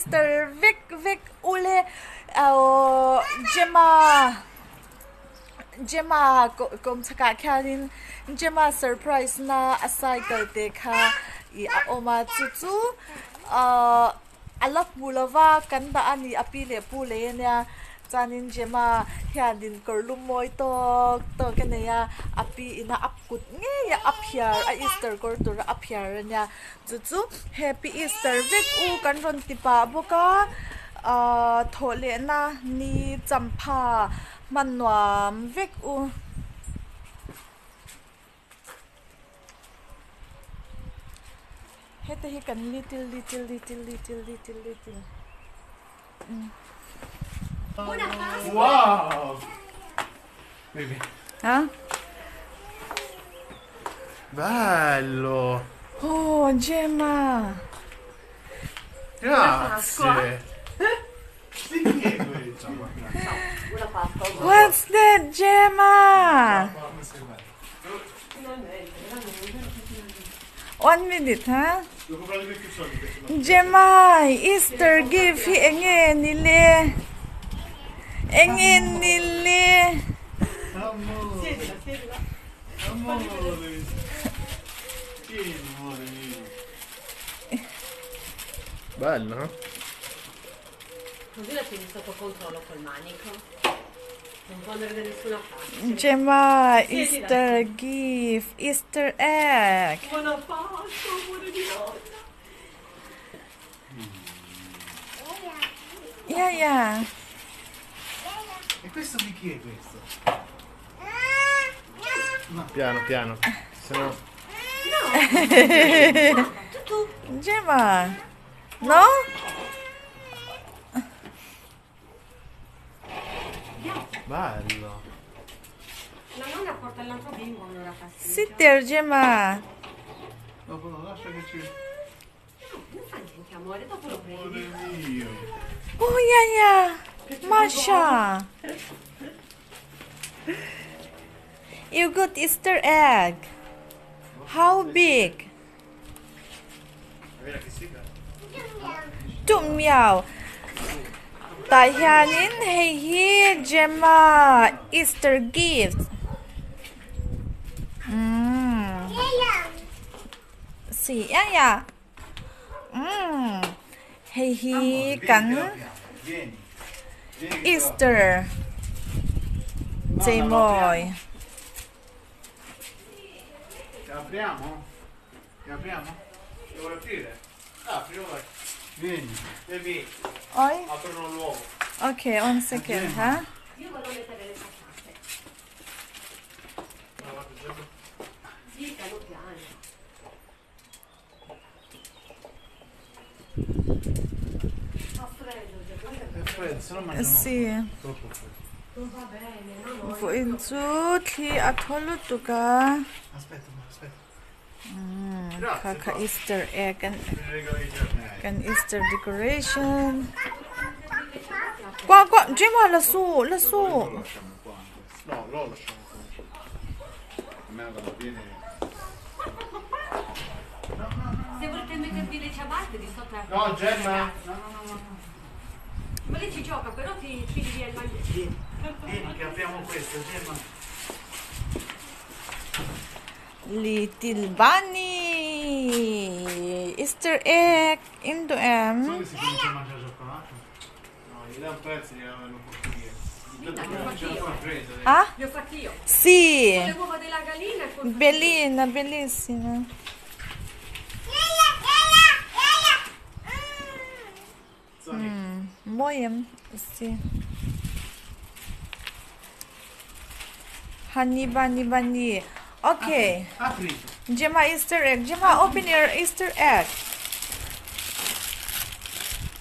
Easter vek vek ule aww Gemma Gemma kawm chhakah khianin Gemma surprise na a cycle te kha ih a awm a chu chu ahh a la hmu lova kan dah a ni a pi leh pu lei ania chuanin Gemma hianin kawr lum mawi tawk tawk a nei a a pi ina a kut ngei a a phiar a Easter kawr tura a phiar ania chu chu happy Easter vek u kan rawn ti pah bawk a ahh thawh lehna ni champha hman nuam vek u. Heta hi kan little little little little little little Wow! Baby. Ha? Bello! Oh, Gemma! Grazie! What's that, Gemma? One minute, ha? Gemma, Easter gift hi enge ni le? Enge ni le? Bello, no? Così la tieni sotto controllo col manico. Non può andare da nessuna parte. Gemma, Easter gift, Easter egg. Buona Pasqua, amore di nonna. Yeah, yeah. E questo di chi è questo? No. Piano, piano. Se no... Gemma. No? Bello. La nonna porta l'altro bimbo allora fastidio. Sit there, Gemma. Dopo lo lascia che ci... No, non fa niente, amore, dopo lo prendi. Amore mio. Oh, yeah, yeah. Masha. You got Easter egg. How big? Duh miau. Tah hianin hei hi Gemma Easter gift. Umm. Si ia ia. Umm. Hei hi kan Easter cheimawi. Apriamo? Apriamo? Lo vuoi aprire? Apri, vai. Vieni. Baby. Oi. Aprono l'uovo. Okay, one second, ha? Io vado a mettere le patate. Sì, piano piano. Fa freddo, già, guarda. È freddo, se no mangiamo Sì. troppo freddo. Non va bene, no, no. Vawiin chu thli a thaw lutuk a. Aspetta, aspetta. Kha kha Easter egg an kan Easter decoration kuah kuah Gemma la su la su. No, lo lasciamo qua. A me va bene. Se volete mettervi le ciabatte di sopra. No, Gemma. No, no, no, no. Ma lei ci gioca, però ti tiri via il maglietto. Vieni, vieni che apriamo questo, Gemma. Little bunny Easter egg in duh em. Solo che si comincia a mangiare cioccolato. No, gli dà un pezzo e lo porti via. Intanto c'è ancora freddo. Ah? Li ho fatti io. Sì. Con le uova della gallina e col Bellina, bellissima. Sony. Mawi em si. Honey bunny bunny. Okay. Apri. Gemma Easter egg. Gemma, open your Easter egg.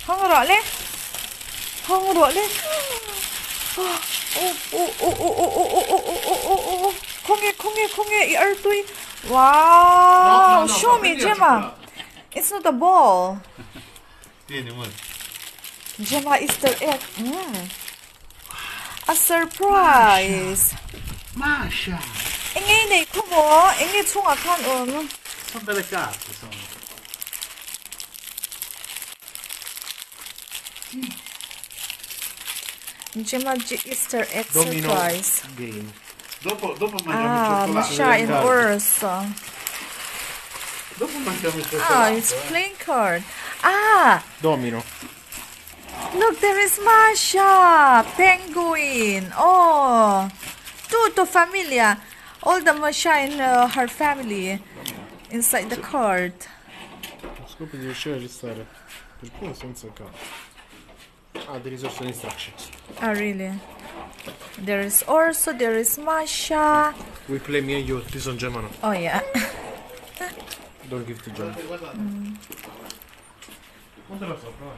Hawng rawh le. Hawng rawh le. Oh, oh, oh, oh, oh, oh, oh, oh, oh, oh, oh, oh. Khawnge, khawnge, khawnge i artui. Wow. No, no, no, Show me, prendi la Gemma. cioccolata. It's not a ball. Tieni, amore. Gemma Easter egg. Mm. A surprise. Masha! Enge nei khu maw? Enge chhungah khan awm? Sono delle carte, sono. Gemma Easter egg Domino surprise. game. Dopo, dopo mangiamo il Ah, cioccolato. Masha and Ursa. Dopo mangiamo il Ah, cioccolato. it's playing card. Ah, Domino. look, there is Masha, penguin. Oh, tutto famiglia. All the Masha and her family inside the card. Lo scopo di riuscire a registrare per primo senza card. Ah, the resource and instructions. Ah, really? There is Orso, there is Masha. We play me and you, this on Germano. Oh, yeah. Don't give to Gemma. Guardate. Guardala sopra, vai.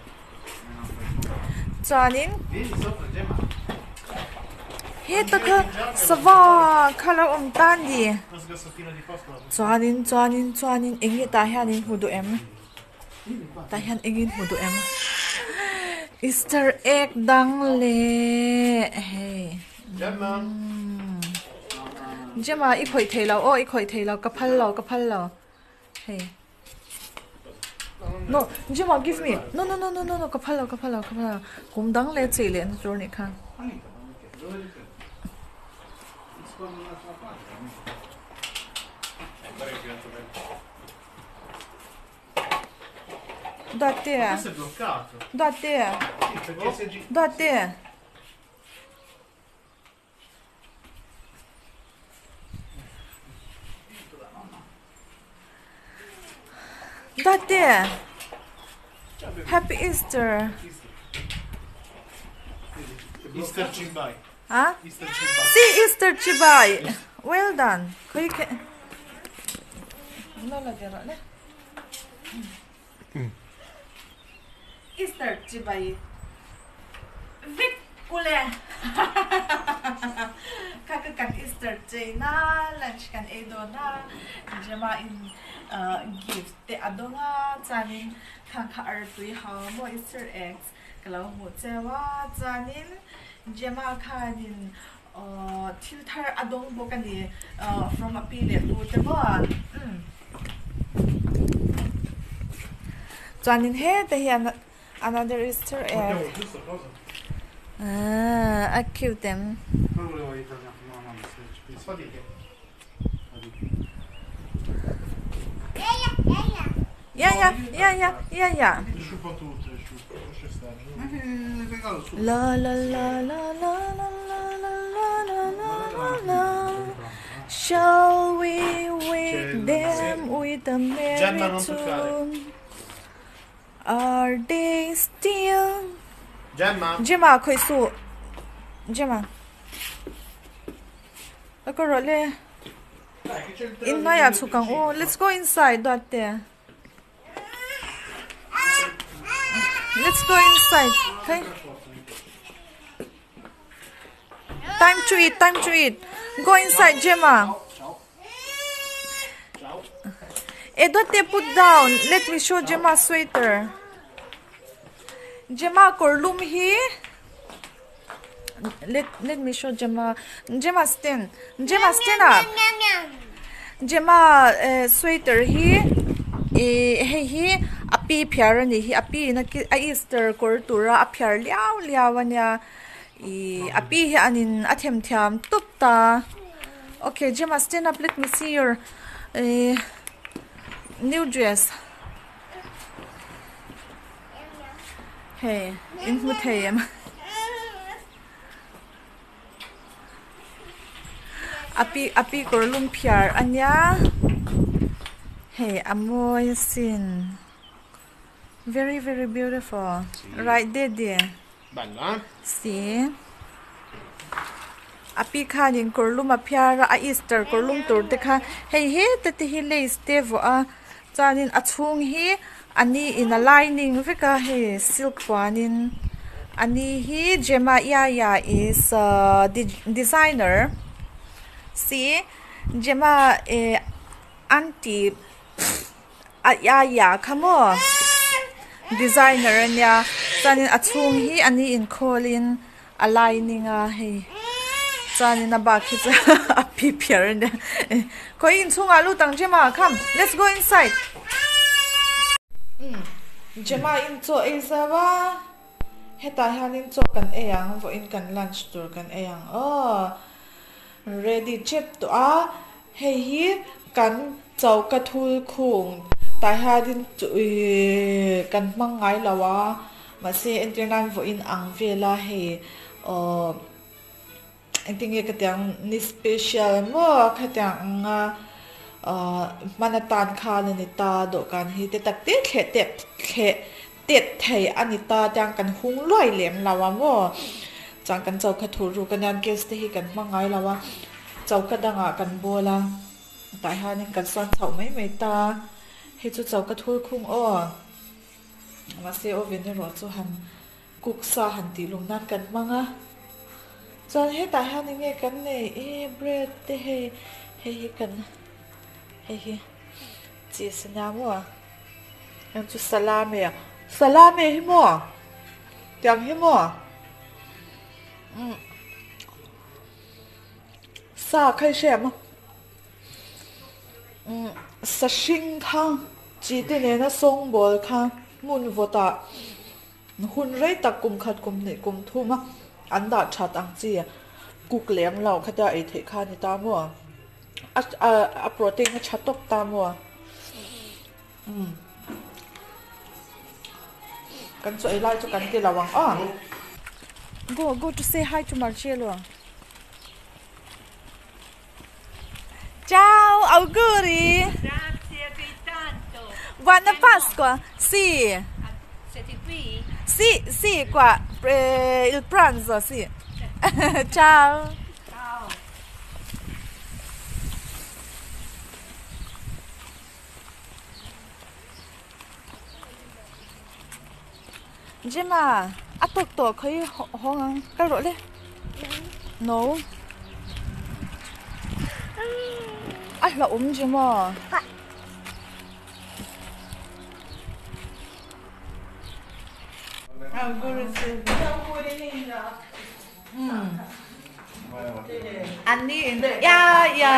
Chuanin Vieni sopra, Gemma. he taka sava khala awm ta ni. Una sgassatina di Pasqua. Chuanin chuanin chuanin eng nge tah hianin hmu duh em tah hian engin hmu duh em easter egg dang leh hei Gemma! Gemma i khawih thei lo aw i khawih thei lo ka phal lo ka phal lo hei no Gemma give me no no no no no no ka phal lo ka phal lo ka phal lo kum dang leh chei leh na tur anih kha. Date Questo è bloccato. Date Sì, perché se gi- Date Date Happy Easter Easter Chibai. Ah? Easter Chibai. Si Easter Chibai. Well done. Koi ke No la dero le. Easter Chibai. Vik ule. Ka ka kan Easter chei na lunch kan ei dawn a Gemma in gift te a dawng a chuanin khang kha ar tui hau maw Easter eggs ka lo hmuh cheu a chuanin Gemma khanin aww thil thar a dawng bawk a ni aww from a pi leh pu te maw umm chuanin heta hian another Easter egg Guardiamo giusto cosa? ahh a cute em. Poi volevo aiutare anche mamma, ma se ci pensi. Fatiche. Ya ya ya ya ya ya. Le sciupa tutte, le sciupa. Lascia stare. Ma che regalo su. La la la la la la la la la la la la. Shall we wake them with a merry Gemma, non toccare. tune? Are they still? Gemma! Gemma, khawi suh. Gemma. A ka rawh le. Dai, che c'è il In hnuaiah chhuk ang u. Let's go inside, Duarte. Let's go inside. Hey. Time to eat, time to eat. Go inside, Gemma. Eh, Duarte, put down. Let me show Gemma sweater. Gemma kawr lum hi. Let let me show Gemma. Gemma stand. Gemma stand up. Gemma eh sweater hi ih hei hi a pi phiar a nih hi a pi in a Easter kawr tura a phiar liau liau a nia ih a pi hi an in a them thiam tawp ta okay Gemma stand up let me see your eh new dress hei in hmu thei em a pi a pi kawr lum phiar a nia hei a mawi asin very very beautiful right daddy Bella, eh? si a pi khanin kawr lum a phiar a a easter kawr lum tur te kha hei heta te hi lace te vuah a chuanin a chhung hi a ni in a lining vek a hei silk puanin a ni hi Gemma Yaya is a designer si Gemma eh aunty a Yaya kha maw designer a nia chuanin a chhung hi a ni in khawlin a lining a hei chuanin a bak hi chu a pi phiar a nia khawi inchhungah lut ang Gemma come let's go inside Gemma in chaw ei zau a Hetah hianin chaw kan ei ang, vawiin kan lunch tur kan ei ang aw. Ready tep tawh a, hei hi kan choka thul khung tah hianin ih kan hmang ngai lo a, mahse entir nan vawiin ang vel a hei aww engtin nge ka tiang ni special maw khatiang ang a ahh hman atan khan a ni ta dawhkan hi te tak te thleh tep thleh tet thei a ni ta tiang kan hung luai lem lo a maw chuan kan choka thur ruk ania gas te hi kan hmang ngai lo a choka dangah kan bawl a tah hianin kan suan chhoh mai mai ta hei chu choka thur khung aw mahse oven erawh chu han cook sa han tih lum nan kan hmang a chuan hetah hian eng nge kan nei e bread te hei hei hi kan hei hi cheese ania maw. Heng chu salame a salame hi maw tiang hi maw umm sa kha i hre em a umm sa hring kha chi te nena sawngbawl kha hmun vawtah hun rei tak kum khat kum hnih kum thum a an dah that ang chi cook lem lo khatia ei theih kha a ni ta maw a a protein a tha tawp ta maw. Umm kan chaw ei lai chu kan ti lo ang aw. Go go to say hi to Marcello. Ciao auguri. Grazie altrettanto. Buona Pasqua. Sì. Siete qui? Sì, sì, qua eh, il pranzo, sì. Ciao. Ciao. Gemma, a tawk tawh khawi hawng ang kal rawh le. No. A hlauhawm Gemma. An ni in ya ya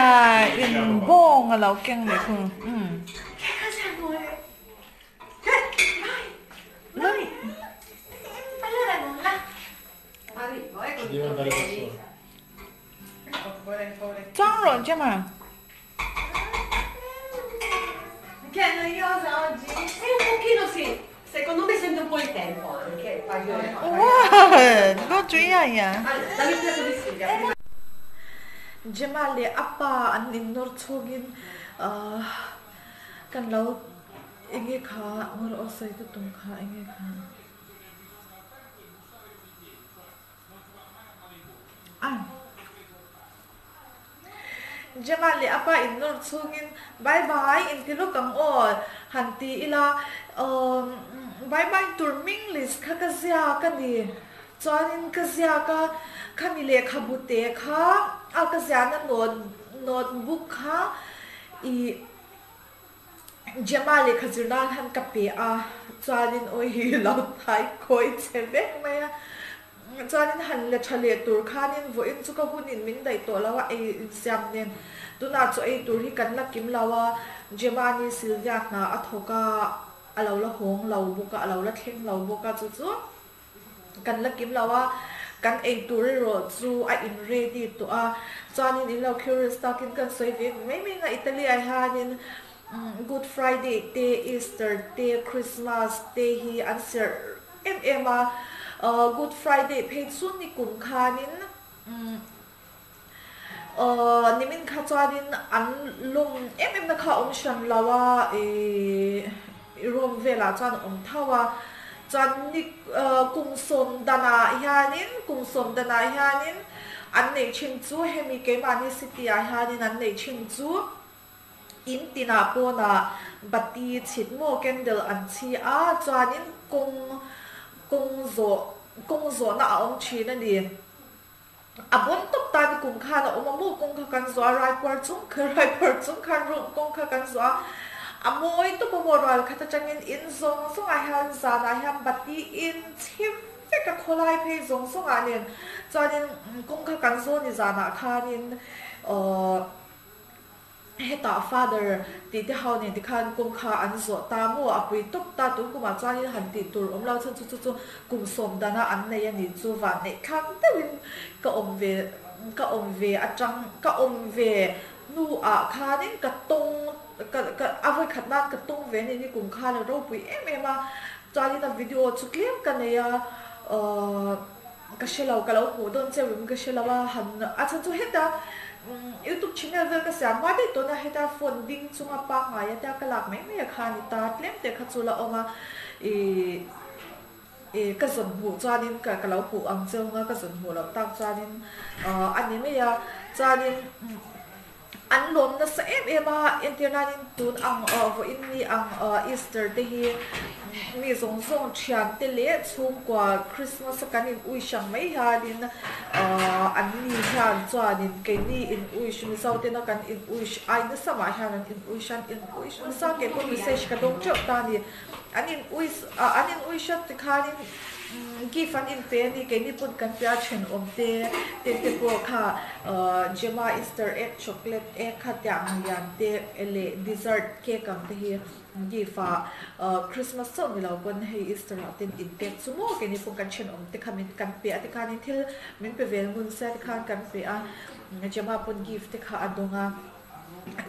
in bawng a lo keng leh thung umm. Chuang rawh che ma. Che è noiosa oggi? Eh, un pochino sì. Secondo me sento un po' il tempo anche. Wow, go ya ya. Allora, dammi il piatto di Silvia. Prima. Gemma leh a pa an innawr chhungin ahh kan lo enge kha ngawr aw sawi ka tum kha enge kha. Gemma leh a pa innawr chhungin bye bye inti lawk ang aw han ti ila umm bye bye tur hming list kha ka ziak a ni chuanin ka ziak a khami lehkhabu te kha a ka ziahna note notebook kha ih Gemma lehkha zir nan han ka pe a, chuanin awi hi lo thai khawi che vek mai a, chuanin han la tha leh tur khanin vawiin chu ka hunin min daih tawh lo a, ei insiam nen tunah chu ei tur hi kan la kim lo a, Gemma ni Sylvia hna a thawk a, a lo la hawng lo bawk a, a lo la thleng lo bawk a chu chu. Kan la kim lo a, kan ei tur erawh chu a in ready tawh a, chuanin in lo curious takin kan sawi ve mai mai a, Italy ah hianin Good Friday te, Easter te, Christmas te hi an serh em em a, Good Friday phei chu ni kum khanin nimin kha chuanin an lawm em em na kha a awm hran lo a ih room velah chuan a awm tho a chuan ni kum sawm danah hianin kum sawm danah hianin an neih thin chu hemi keimahni city ah hianin an neih thin chu in tinah pawnah bati chhit maw candle an chhi a chuanin kawng kawng zawh kawng zawhna a awm thin a ni. A bon tawp ta ni kum khan a awm a maw kawng kha kan zuah a raipuar chung kha raipuar chung khan room kawng kha kan zuah a a mawi tawp a maw ral khat atangin in zawng zawngah hian zanah hian bati in chhim vek a khawlai phei zawng zawngah nen chuanin kawng kha kan zawn ni zanah khanin aww. Hetah Father tih te ho nen tikhan kawng kha an zawh ta maw? A pui tawp ta, tun kumah chuanin han tih tur awm lo chhan chu chu chu kum sawm dana an nei a nih chu vanneih thlak deuhin ka awm ve ka awm ve atang ka awm ve hnuah khanin ka tawng ka ka a vawikhat nan ka tawng ve a ni ni kum khan a ropui em em a chuanin a video chu tlem ka nei a ahh. Ka hre lo, ka lo hmuh dawn cheu in ka hre lo a, han a chhan chu heta youtube channel vel ka siam hma daih tawh na heta phone ding chunga pangngai a tia ka lak mai mai a kha a ni ta, tlem te kha chu la awm a, ih ih ka zawn hmuh chuanin ka ka lo hmuh ang cheu anga ka zawn hmuh loh tak chuanin ah a ni mai a, chuanin. An lawm nasa em em a, entir nanin tun ang vawiin ni ang Easter te hi mi zawng zawng thian te leh chhungkua Christmas a kan in ui hrang mai hianin an ni hian chuanin keini in ui Mizo tena kan in ui ai nasa mah hian an in ui hran in ui nasa keipawh message ka dawng teuh ta a ni. An in ui an in ui hrat tikhanin gift an in pe a ni keini pawn kan pe a thenawm te te te pawh kha Gemma Easter egg chocolate egg kha tiang lian te leh dessert cake ang te hi gift ah Christmas chauh ni lo pawn hei Easter ah ten in pek chu maw keini pawn kan thenawm te kha min kan pe a tikhanin thil min pe vel ngun sia tikhan kan pe a Gemma pawn gift te kha a dawng a.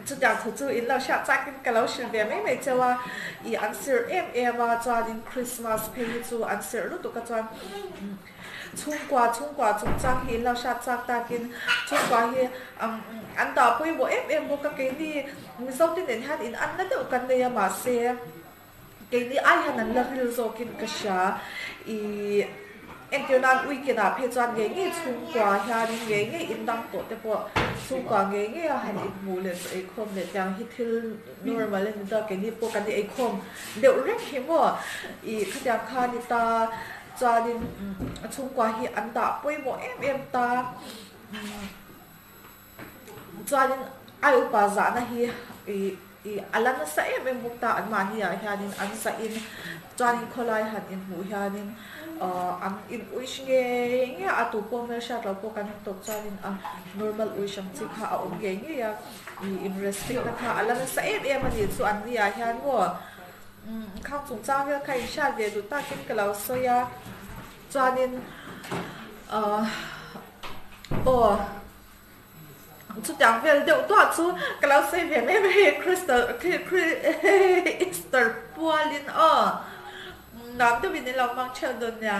Chutiang thu chu in lo hriat chakin ka lo hrilh ve mai mai cheu a, ih an sirh em em a, chuanin Christmas phei hi chu an sirh lutuk a chuan chhungkua chhungkua chungchang hi in lo hriat chak takin chhungkua hi an dah pawimawh em em bawk a, keini Mizo te nen hian in anna deuh kan nei a mahse Keini ai hian an la ril zawkin ka hria. Ih, entir nan weekend ah phei chuan ngei ngei chhungkua hianin ngei ngei indang tawh te pawh chhungkua ngei ngei a han inhmuh leh chaw eikhawm leh tiang hi thil normal a ni ta. Keini pawh kan eikhawm deuh reng hi maw? Ih, khatiang kha a ni ta. Chuanin chhungkua hi an dah pawimawh em em ta. Chuanin ai upa zahna hi ih ih a la nasa em em bawk ta anmahni ah hianin an zahin chuanin khawlai han inhmuh hianin ahh an in uish ngei ngei a a tu pawh hmelhriat loh pawh kan intawp chuanin a normal uish ang chi kha a awm ngei ngei a ih in respect na kha a la nasa em em a nih chu an ni ah hian maw umm khang chungchang vel kha inhriat ve duh takin ka lo sawi a chuanin ahh aw. Chutiang vel deuh tuah chu ka lo sawi ve mai mai hei Crystal Easter pualin aw nuam deuhin in lo hmang theuh dawn nia.